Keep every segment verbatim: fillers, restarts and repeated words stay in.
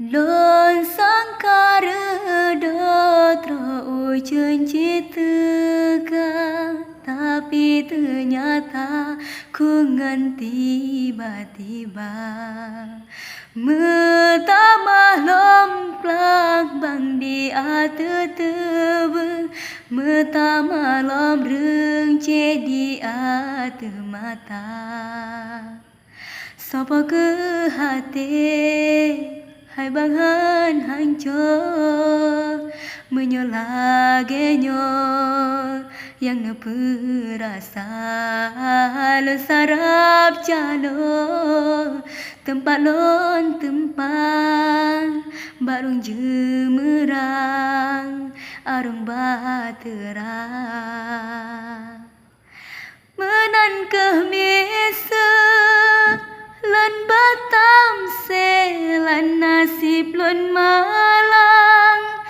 Lôn sangka reudoh troh ujeuen cit teuka, tapi teunyata ku ngon tiba-tiba. Meutamah lom plang bang di ateueh teubeung, meutamah lom reueng cit di ateueh mata. Soe po keuh até, hai bang hán hanco, meunyoe lagée nyoe nyang neupeurasa lôn sarab calo, teumpat lôn tumpang bak rhueng jeumeurang, arong bateura. Meunan keuh miseue lôn batam selan naseb lôn malang.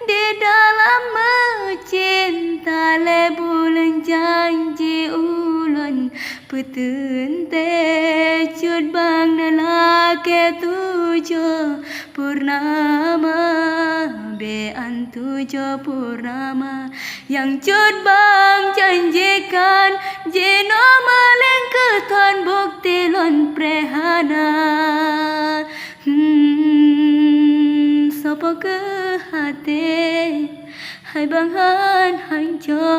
Di dalam meucinta lé buleuen janji ulôn peuteuntée cut bang neulakée tujoh purnama, bée an tujoh purnama. Nyang cut bang janjikan, jinoe maleng keuh thon bukti lôn preh hana. Hmm, soe po keuh até, hai bang hán hanco,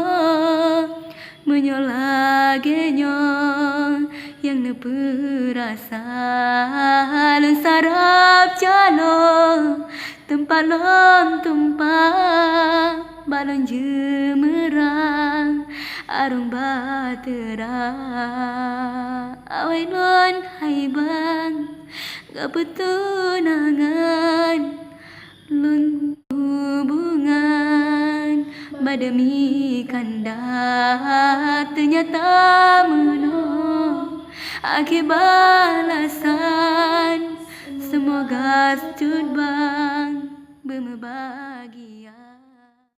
meunyoe lagée nyoe nyang neupeurasa lôn sarab calo. Teumpat lôn tumpang bak lôn jeumeurang, arong bateura. Awai lôn hai bang, geupeue tunangan lôn hubungan, bak demi kanda teunyata meunoe. Akhé balasan, seumoga cut bang beumeubagi.